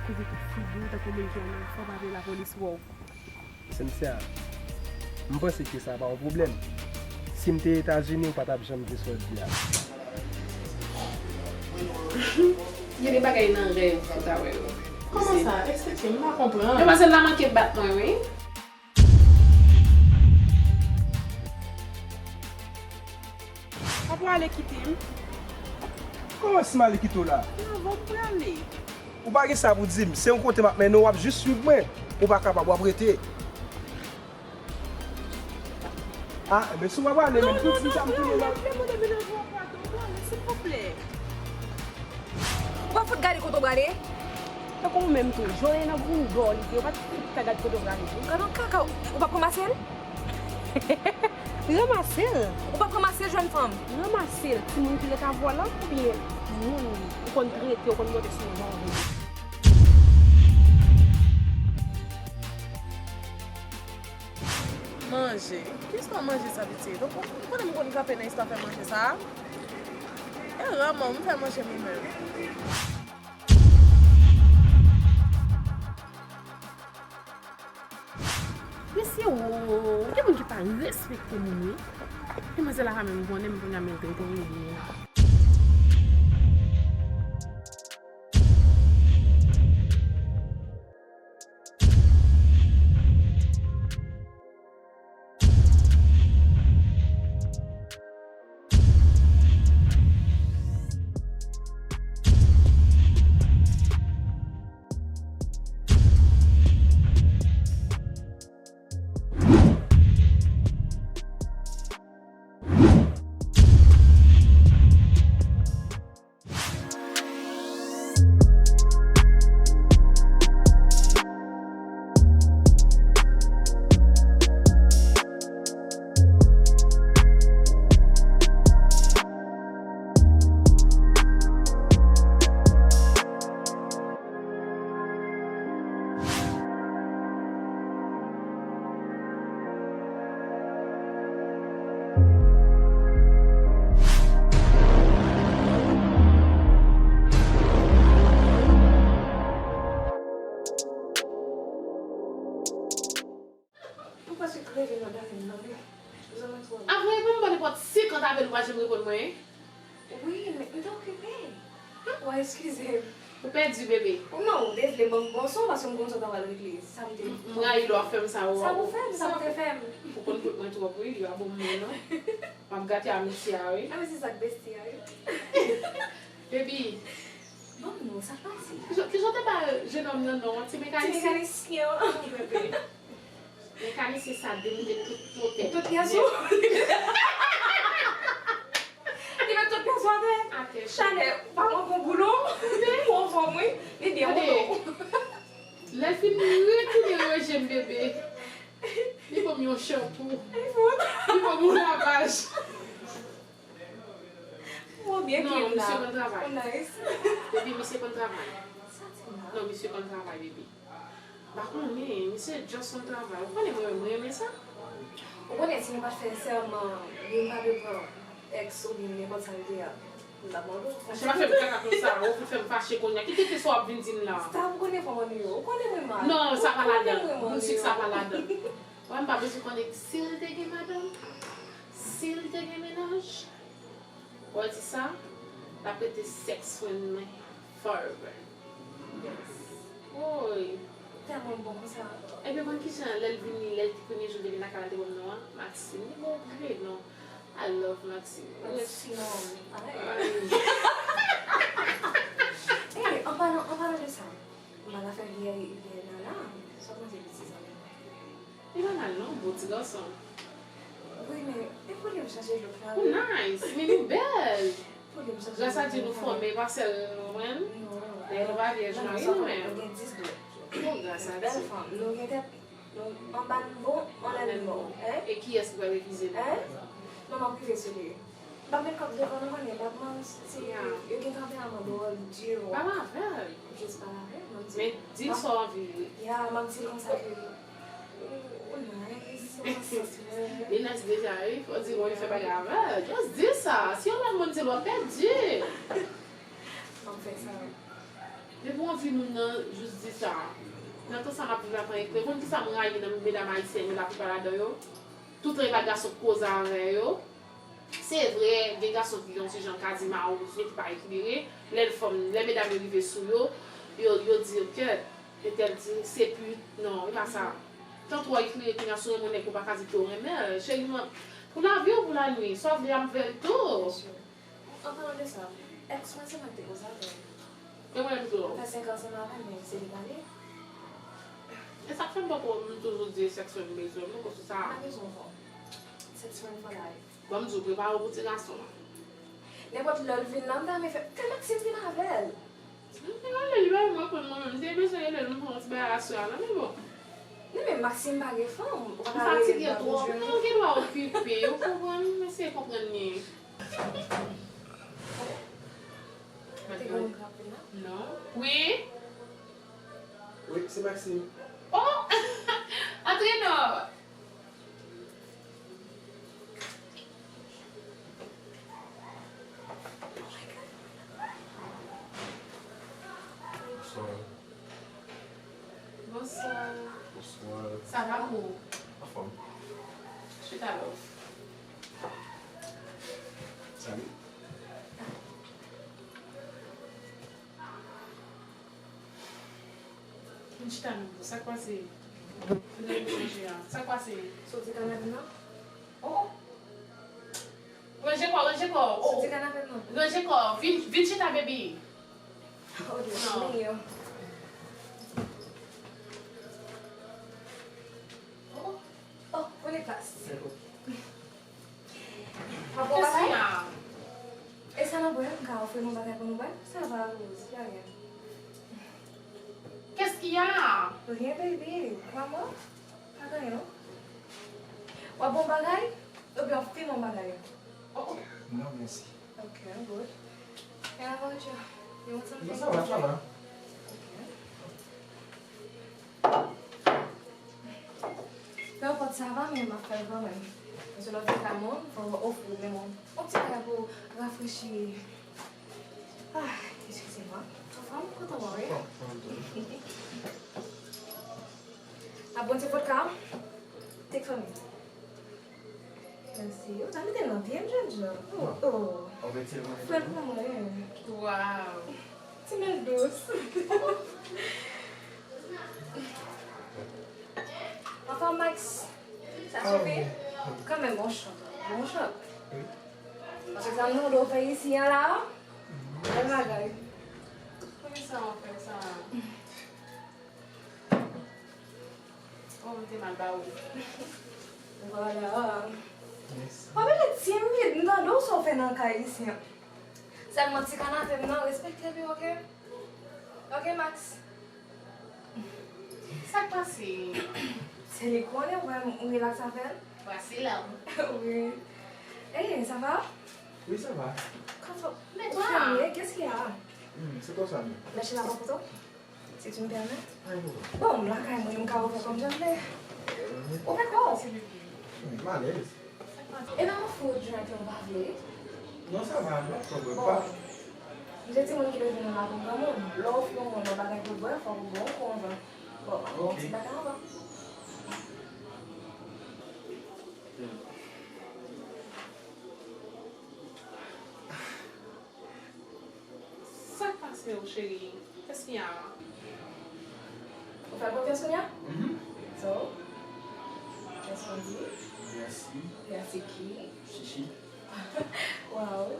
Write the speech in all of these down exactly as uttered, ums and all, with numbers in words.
Kouvri tout figi w tankou moun ki anndan, fò w pa vle lapolis wè w. Cynthia, m panse ke sa pa yon pwoblèm. Si m te Etazini, ou pa t ap janm di sa w di a. Gen de bagay nan rèv ou ta wè yo. Kòman sa? Eksplike m, m pa konprann. Demwazèl la manke bat mwen, wi. Ou prale kite m? Kòman si m ale kite w la? Nan, bon, m prale. Ou pa gen sa pou di m. Se yon kote m ap mennen w, w ap jis swiv mwen. Ou pa kapab, w ap rete. Ah, enben, si w pa prale, menm pou di sa m tounen la. Lè mwen te mennen w pou w prale, silvouplè. Ou pa fout gade kote w prale? Tankou ou menm tou, jòlè nan boudò li ye, ou pa t fout ka gad kote w prale tou. Gad yon kaka, ou pa pran Marcel? Ranmase l. Ou pa pran Marcel, jèn fanm? Ranmase l, timoun ki ret avè w la, oubyen moun ou konn trete, ou konn monte sou yon jan ou vle. Manje. Ki istwa manje sa, pitit? Ou, ou konnen m konn kanpe nan istwa fè manje sa a? E raman m fè manje mwen menm. Mesye, wo, gen moun ki pa respekte moun, wi. Demwazèl la pa menm konnen m kounye a, men l te tou ri. Ou prèske kreve nan dayè m nan, wi. Zanmi twò. Apre, pou m ba nenpòt senkant apèl, ou pa janm reponn mwen. Wi, men m te okipe. Wi, eskize m. Ou pèdi, bebe. Non, ou te vle ban m bon son, paske m konn sa w ta pral regle. Sa m te. M rayi lè w ap fè m sa, ou. Sa pou fè m, sa pou te fè m. Ou konn kout mwen twòp, wi, yo ap bon mwen, non. M ap gate amitié a, wi. A, men se sa k besti a, wi. Baby. Ban m non, sa k pase? Kijan, kijan w te ba jennonm nan non an? Ti mekanisyen? Ti mekanisyen. Mekanisyen sa demoute tout potèt. Tout pyès ou? Li met tout pyès ou atè? Atè. Chanèl, pa manke yon boulon. Ou anfòm, wi. Li byen woto. Lè l fin retounen ranje m, bebe. Li ban m yon chanpou. Li ban m yon lavaj. Ou byen clean la. Non, misye konn travay. Ou nice. Baby, misye konn travay. Sa ti la. Non, misye konn travay, baby. M pa konnen, misye just konn travay. Ou konnen mwen, mwen renmen sa. Ou konnen si nou pa t fè sèman, youn pa dwe pran ex oubyen nenpòt sa l te a. M t ap mande w. Fache pa fè m kaka konsa, ou fout fè m fache kounye a. Ki kèlkeswa w ap vin di m la? Stop, ou konnen fanm an yo. Ou konnen mwen mal. Non, sa pa ladan. Ou konnen mwen mal. Boutik sa pa ladan. Mwen, m pa bezwen konnen si l te gen madanm, si l te gen mennaj. Ou wè ti sa? L ap rete sex friend mwen forever. Yes. Woy. Tèlman bon konsa. Ebyen, konn kijan, lè l vini, lè l te premye jou l te vin lakay la, l te ban m non an, Maxine. Li bon vre non. I love Maxine. Maxine, ay. Ey, an palan, an palan de sa, m al afè vyè, vyè Nana, sa w panse de ti zanmi? Li pa mal non, bon ti gason. Wi, men, e pou li m chanje look la, wi. Ou nice, men nou bèl. Pou li m chanje look la. Gras a Dye nou fòme, pa sèl nou menm. Non. Dayè nou pa vyèj mari nou menm. Nou gen dis dwèt. Bon, gras a Dye. Bèl fanm, nou gen tèt, nou anba n bon, anlè n bon, hein? E kiyès ki pral revize nou? Hein? Non, m ap rive sou li. M pa met kòb devan non, konnen, Batman, se, yo gen tanperaman dwòl, di yo. Pale avè l. Jis pale avè l, m ap di l. Men di l sa w anvi, wi. Ya, m ap di l konsa ke ou, ou nice, ou nan sans mwen. Li nice deja, wi. Fò di, bon, li fè bagay avè l. Just di sa. Si yon lòt moun di l, w ap pèdi. M ap fè sa. Depi w anvi moun nan, jis di sa. Nan tan sa m ap viv la, pa eklere. Konn kisa m rayi nan medam ayisyen yo, laplipa ladan yo? Toutan e pa gason k koze avè yo. Se vre, gen gason ki yon ti jan ka di mawozo, ki pa eklere. Lè l fanm, lè medam yo rive sou yo, yo, yo di, kèt, entèl di, se pit. Non, e pa sa. Tan twò eklere, kounye a si w renmen yon nèg ou pa ka di ke w renmen l. Cheri mwen, pou lavi ou pou lannuit, sa w vle a m fè l tou. An palan de sa, èks mwen se mwen ki te koze avè l. E mwen menm tou. Fè senk an ansanm avè m, men se li k ale. E sa k fè m poko, m toujou di sèks mwen m bezwen, m poko sou sa. M pa bezwen w fò. Sèks mwen for life. Bon, m di w, prepare w pou ti gason an. Nenpòt lè l vin la, m ta renmen fè, fè Maxime vin avè l. M te rele l, li pa vle pran mwen menm. M te bezwen rele l, m pran ti bagay aswè a la, men bon. Non, men Maxime pa gen fanm, ou pa ka rele l. M fatige twòp, men ou gen dwa okipe, ou konprann, m eseye konprann li. Te gen moun k ap vin la? Non. Wi. Wi, se Maxime. Oh! Antre non. Bonswa. Bonswa. Bonswa. Sa va, bro? Anfòm. Chita, love. Salut. Vin chita non, sa k pase? Sa k pase? Soti kanapé nan? Oh, oh. Ranje kò, ranje kò. Oh, oh. Soti kanapé nan. Ranje kò, vin, vin chita, baby. Ok, non. Oh, oh. Oh, pran plas. Kèt ki a? E sa nan bwè, m ka ofri nou bagay pou nou bwè? Sa va, Rose, pa gen. Kèt ki a? Rien, baby. Kwa mwen, pa gen anyen, non. W ap bon bagay? Oubyen w ap fin yon bagay? Oh, oh. Non, mèsi. Ok, good. And how about you? You want something? Non, sa va, sa va. Ok. Fè yon pòt sava, men m ap fè l kanmenm. Paske lè w te ka moun, fò w ofri w menm yon ti bagay pou rafrechi. Ah, excusez-moi. Anfòm, kontan wè w wi. Bon, bon, bon. Ap bon ti vodka? Take for me. Mèsi. Ou ta mete l nan pye m, jèn jan. Oh, oh. Ou mete l mwen. Fè l pou mwen. Wow. Ti mèl dous. Anfòm, Max. Sa sifi? Kanmenm, bon chòk. Bon chòk. Paske sa nou do fè isi a la. Bèl bagay. Pou kisa w fè sa? Oh, m te mal ba ou. Vwala. Yes. W ap rete timid, m tande w sa w fè nan kay isi an. Sèlman ti kanapé m nan, respekte li, oke? Oke, Max? Sa k pase? Se li konnen, ou wè m rilaks avè l. Brase la. Wi. Hey, ça va? Oui, ça va. Comment ça? Mais toi? Qu'est-ce qu'il y a? Hmm, c'est quoi ça, non? Lâchez la porte. Si tu me permets. Bon, m lakay mwen, m ka ouvè kòm jan m vle. Ouvè kò w. M alèz. Ebyen, m ofri w drink la, ou pa vle? Non, sa va, m p ap pran, m p ap. Bon, m se timoun ki leve nan lakou granmoun. Lè w ofri yon moun yon bagay pou l bwè, fòk ou bon kou anvan. Bon, m ap pran yon ti bagay anvan. Sa k pase w, cheri? Kèt ki a? Ou fè l konfyans kounye a? Mhm. So, kèt ki di? Mèsi. Mèsi ki? Chichi. Wow.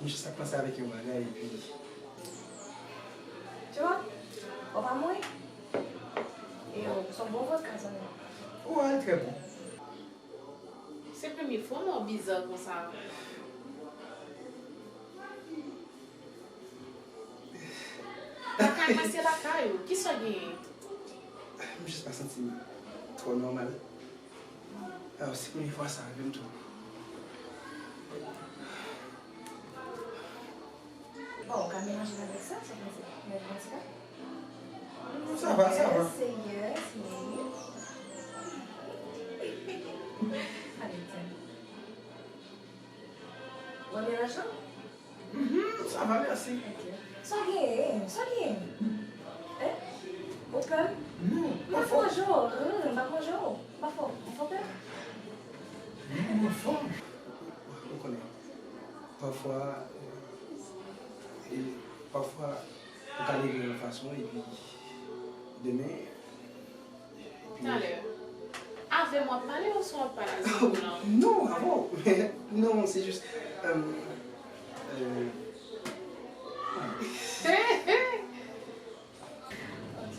M jis ap panse avèk yon bagay, epi. Tu vois? Ou pa mouri? E yo, se yon bon vodka sa. Ou wè, l trè bon. Se premye fwa m wè w biza konsa. Lakay mwen se lakay ou. Kisa w genyen? M jis pa santi m twò nòmal. Ah, se premye fwa sa rive m tou. Bon, ou ka melanje l avèk sa, sa panse. Mèt panse la. Sa va, sa va. Yes, yes, yes. Ale, tiens. Ou wè melanje la? Mhm, sa va, mèsi. Ok. Sa w genyen? Sa gen? Hein? Ou pè m? Non, m pa fè w. Manje w, m pa manje w. M pa fè w, m fè w pè? Non, mwen fò. Ou konnen, pafwa, e, pafwa, ou ka leve yon fason, epi demen, epi Talè. Avè m w ap pale oswa w ap pale ak zanmi w lan? Non, avè w. Non, se jis, euh, euh, Ok.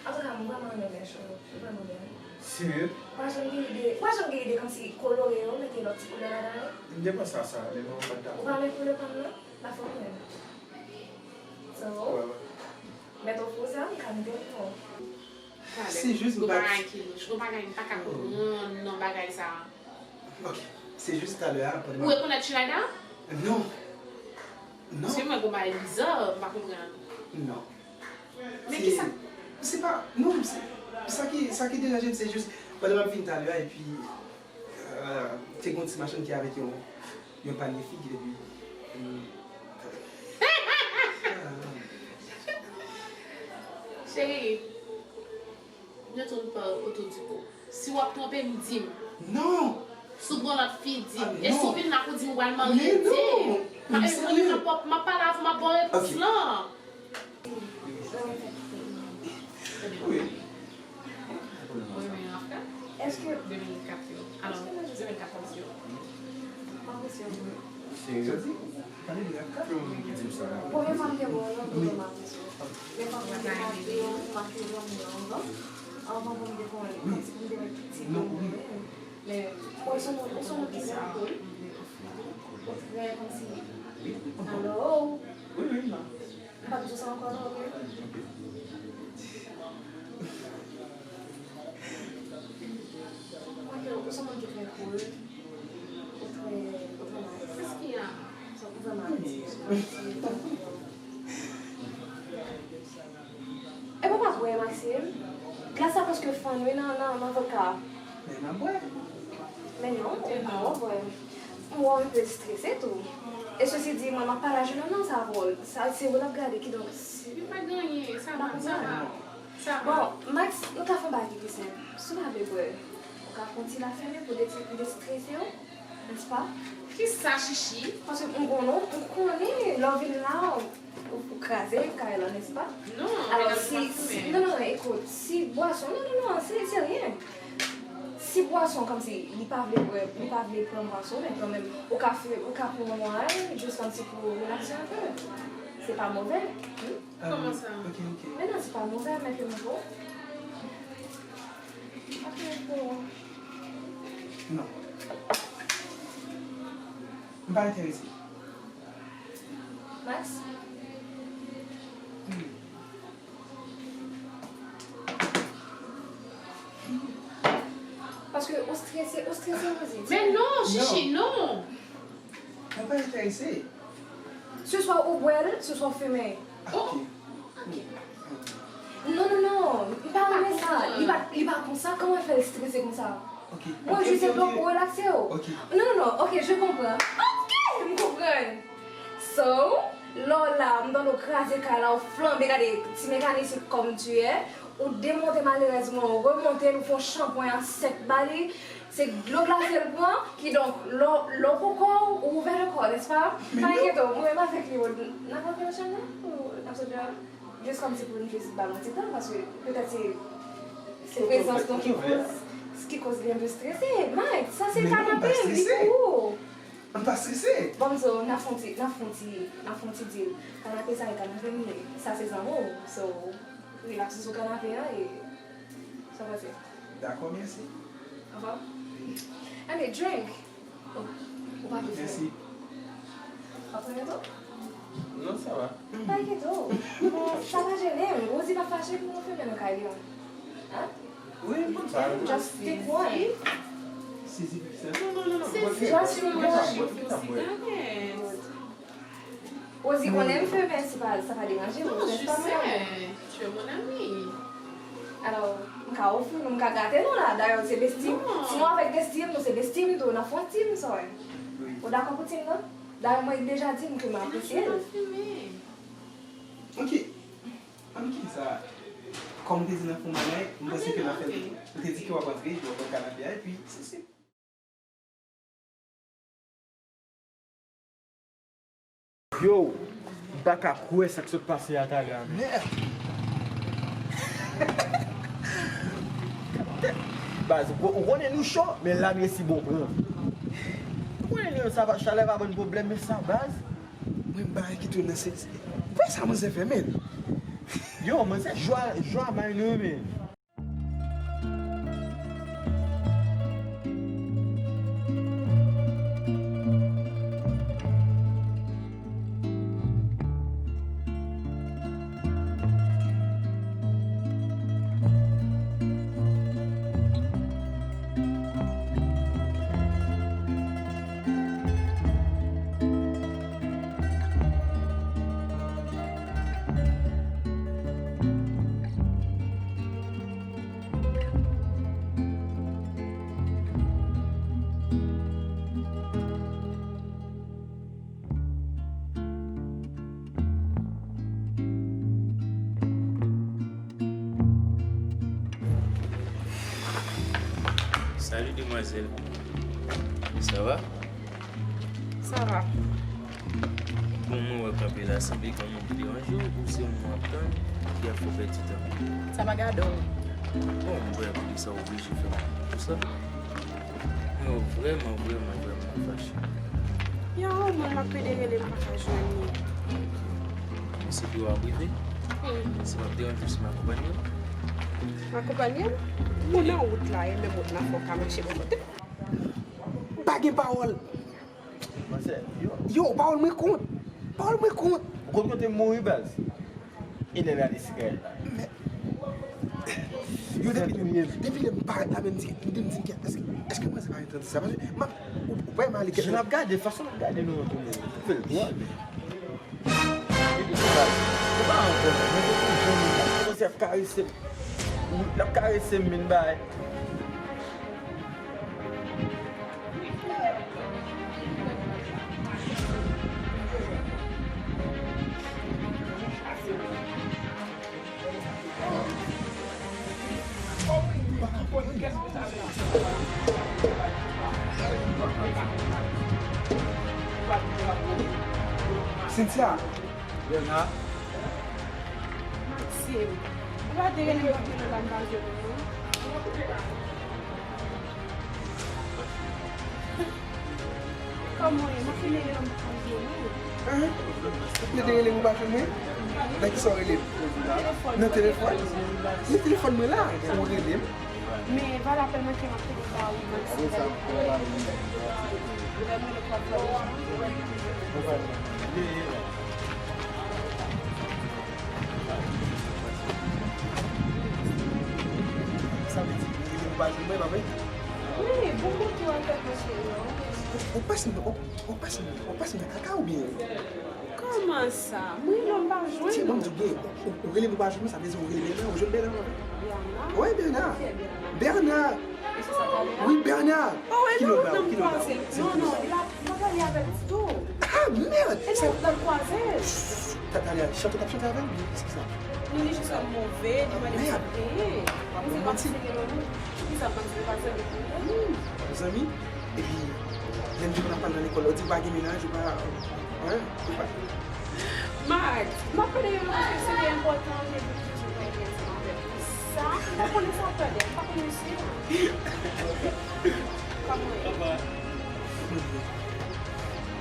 Antouka, m vrèman renmen mèch ou. Ou vrèman bèl. Serye? Ou pa janm gen ide, ou pa janm gen ide kòmsi kolore yo, mete lòt ti koulè ladan yo? M te panse a sa, men mwen pa t dakò. Ou pa renmen koulè pa m nan? L ap fè w renmen. So, mèt ou fou sa, m ka mete l pou ou. Se jis m pa t... Gon bagay ki louch, gon bagay m pa ka konprann nan bagay sa. Ok. Se jis talè a, pandan... Ou rekonèt Chirayda? Non. Non. Paske mwen gon bagay biza, m pa konprann. Non. Men kisa? Se pa, non, se, sa ki, sa ki deranje m, se jis, pandan m ap vin talè a, epi, euh, te gon ti machann ki avèk yon, yon panye figi, epi, euh, Cheri, nou tout pa oto di kou. Si w ap twonpe m, di m. Non! Si w pran lòt fi, di m. E si w vin la pou di m ou pral marye, di m. M ap pale avè w, m ap ba w repons lan. Wi. Èske de mil kat yo? Alò, de mil katòz yo. Serye? Premye fwa m te wè w, non, tonton Marisou. Lè fwa m te make w, make w, anvan pou m te konnen, kòmsi pou m te wè tout ti moun yo. Men, mwen se yon, se yon moun ki trè cool. Ou trè kòmsi, alo? Wi, wi, non. M p ap di w sa ankò non, ok? Ok, ou se yon moun ki trè cool. Ou trè, ou trè nice. Kiyès ki a? Ou vrèman nice. Epa w pa bwè, Maxime? Glas la prèske fann wi nan, nan, nan vodka. Men m ap bwè. Men non, ou pa wè. M wè w enpe strese tou. E sesi di, mwen, m ap pale a jennonm nan, sa vòl. Sa, se ou l ap gade, kidonk, si... Li pa gen anyen, sa va, sa va. Sa va. Bon, Max, nou ka fè yon bagay ki pi senp. Si w pa vle bwè, ou ka fè yon ti lafime pou de-, destrese w, nèspa? Kisa, chichi? Paske m konnen, m konnen, lè w vin la, ou, ou kraze kay la, nèspa? Non, alò, si, si, non, non, ekout, si bwason, non, non, non, se, se ryen. Si bwason kòmsi li pa vle bwè, li pa vle pran bwason, men kanmenm, ou ka fè, ou ka pran yon wine, jis kòmsi pou relakse enpe. Se pa move. Wi. Kòman sa? Ok, ok. Men non, se pa move, men ke move. Ok, pou... Non. M pa enterese. Max? Hmm. Paske ou strese, ou strese, Rosie. Men non, chichi, non. Mwen pa enterese. Se swa ou bwè l, se swa w fimen. Ok. Non, non, non, m pa renmen sa. Li pa, li pa konsa, kòman fè l strese konsa? Ok. Mwen jis envle w pou relakse w. Ok. Non, non, non, ok, je comprends. Ok, m konprann. So, lè w la, m tande w kraze kay la, w flanbe, gade, ti mekanisyen kòm tu es, ou demonte malerèzman, ou remonte l, ou fè yon chanpwen an sèk ba li, se dlo glase l pran, kidonk, lè w, lè w poko, ou ouvè le kò, nèspa? Pa enkyete w, mwen menm avèk li, n ap rantre nan chanm nan, ou n ap sot deyò? Jis kòmsi pou n jis ba l yon ti tan, paske petèt se, se prezans nou ki koz, ki koz li enpe strese. Mike, sa se kanape m, li pou ou. M pa strese. Bon, so, n ap fè yon ti, n ap fè yon ti, n ap fè yon ti deal. Kanape sa e kanape m ye. Sa se zanmi w. So, relax sou kanape a e sa pase. Dakò, mèsi. Anfòm? Anyway, drink. Oh, ou pa vle fè. Mèsi. W ap pran yon tou? Non, sa va. Pa enkyete w. Sa pa jennen m. Rosie pa fache pou nou fimen nan kay li an. Hein? Wi, m konn sa. Just take one. Sezi piksèl. Non, non, non, non. Sezi piksèl. Just one. Rosie konnen m fimen, se pa, sa pa deranje w, nèspa, mon amour? Non, je sais. Tu es mon ami. Alò, m ka ofri nou, m ka gate nou la. Dayè, se bestie m. Si nou avèk bestie m, nou se bestie m tou, n ap fè yon team, sa w wè. Ou dakò pou team nan? Dayè, mwen deja di m ke m apresye l. Sa, kòm m te di nan fon bagay, m panse ke l ap fè l. Ou te di ke w ap rantre, w ap pran kanape a, epi se, se. Yo, m pa ka kwè sa k sot pase a talè a, men. Baz, ou, ou konnen nou cho, men la m resi bon pran. Ou konnen nou sa pa, chalè pa ban n pwoblèm, men sa, baz. Mwen, m pa enkyete nan se, se, wè sa manzè fè, men. Yo, manzè, jwa, jwa may nou, men. Salut, demoiselle. Ça va? Sa va. Bon, mwen wè w kanpe la, sanble kòm moun ki deranje w, ou se moun w ap tann ki ap fè w pèdi tan? Sa pa gade w. Bon, mwen wè poukisa w oblije fè m konsa. Mwen vrèman, vrèman, vrèman fache. Yon moun m ap pede rele m pa ka jwenn li. Mwen se biro a prive? Wi. Si m ap deranje w, si m akonpanye w? M akonpanye w? Ou nan wout la, e menm wout la fè w ka mache bò kote. Pa gen pawòl. Manzè, yo. Yo, pawòl mwen kont. Pawòl mwen kont. Ou konn kote m mouri, baz? E lè la de sigarèt la. Men, yo, depi, depi lè m parèt la, men m di, m di, m di, èske, èske manzè pa entèdi sa? Paske m ap, ou, ou pa mal. Jan l ap gade, fason l ap gade nou an tou, men. Fè l dwòl, men. Epi, baz, se pa yon pwoblèm, men se pou jan nou la. Kòmanse ap karese m. L ap karese m, men bay. Cynthia. Bernard. Maxime. Ou pa te rele m, m pa t rele w la, m pa jwenn ou non. Kòman w ye? M ap rele w, m pa jwenn ou. Hein? Ou plede rele m, ou pa jwenn mwen? Nan kisa w rele m? Nan telefòn? Men telefòn mwen la, ou rele m. Men pa lapèn, mwen ke m ap pede ba ou, Maxime. Lè m rele twa fwa deja. Sa vle di, ou rele m, ou pa jwenn mwen, pa vre? Wi, bon kote w al fè pwosye yo. Ou, ou pase m, ou, ou pase m, ou pase m nan kaka oubyen? Kòman sa? Mwen rele w m pa jwenn ou. Ti, bon, m di w byen, ou, ou rele m ou pa jwenn mwen, sa vle di ou rele Bernard, ou jwenn Bernard, pa vre? Bernard? Wi, Bernard. Ki Bernard? Bernard. Wi, Bernard. Oh, e nan wout nan m kwaze l. Ki lòt ba ou? Non, non, l ap, m pa pale avè l ditou. Ah, mèd! E nan wout nan m kwaze l. Talè a, chante w t ap chante avè l? Kisa? Non, li jis wè m move, li mande m sa m genyen. M di l pa sere non. Poukisa m pa sere, pa sere pou mwen? Zanmi, epi, lè m di w n ap pale nan lekòl la, ou di w pa gen mennaj, ou pa, hein, ou pa. Max, m ap pale yo paske se te enpòtan, te di m bezwen pale ansanm avèk ou. Sa, m pa konnen sa w pale, m pa konnen misye. Kòman w ye?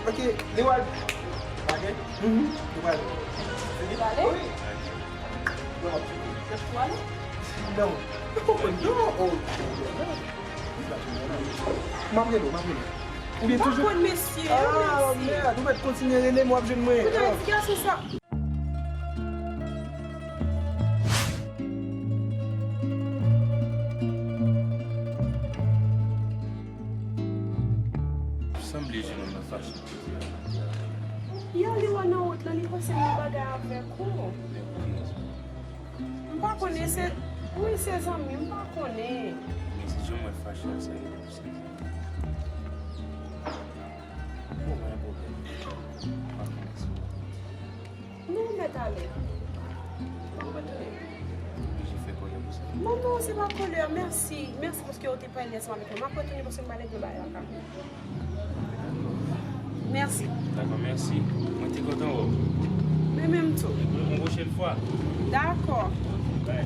Ok, Lewald. Pa gen? Mhm. Lewald. Vini. Pale? Wi. Yo, m ap cheke. Yo tou ale? Non. Non, oh. M ap rele w, m ap rele w. Ou byen toujou. Ou pa konn mesye yo, ah, mesye. Mèd, ou mèt kontinye rele m, w ap jwenn mwen. Ou ta di gason sa. Sanble jennonm nan fache. Yè li wè nan wout lan, li panse m nan bagay avèk ou. Men pou ki rezon? M pa konnen, se, wi, se zanmi, m pa konnen. Men se jan mwen fache a, sa rele pou se. Bon, pa gen pwoblèm. M pa konnen si w. Non, ou mèt ale. Ou pa tounen. Oblije fè kòlè pou sa. Non, non, se pa kòlè. Mèsi. Mèsi paske ou te pale ansanm avèk mwen. M ap retounen paske m pale de bagay la. Mèsi. Dakò, mèsi. Mwen te kontan wè w. Men menm tou. Yon pwochèn fwa. Dakò. Bye.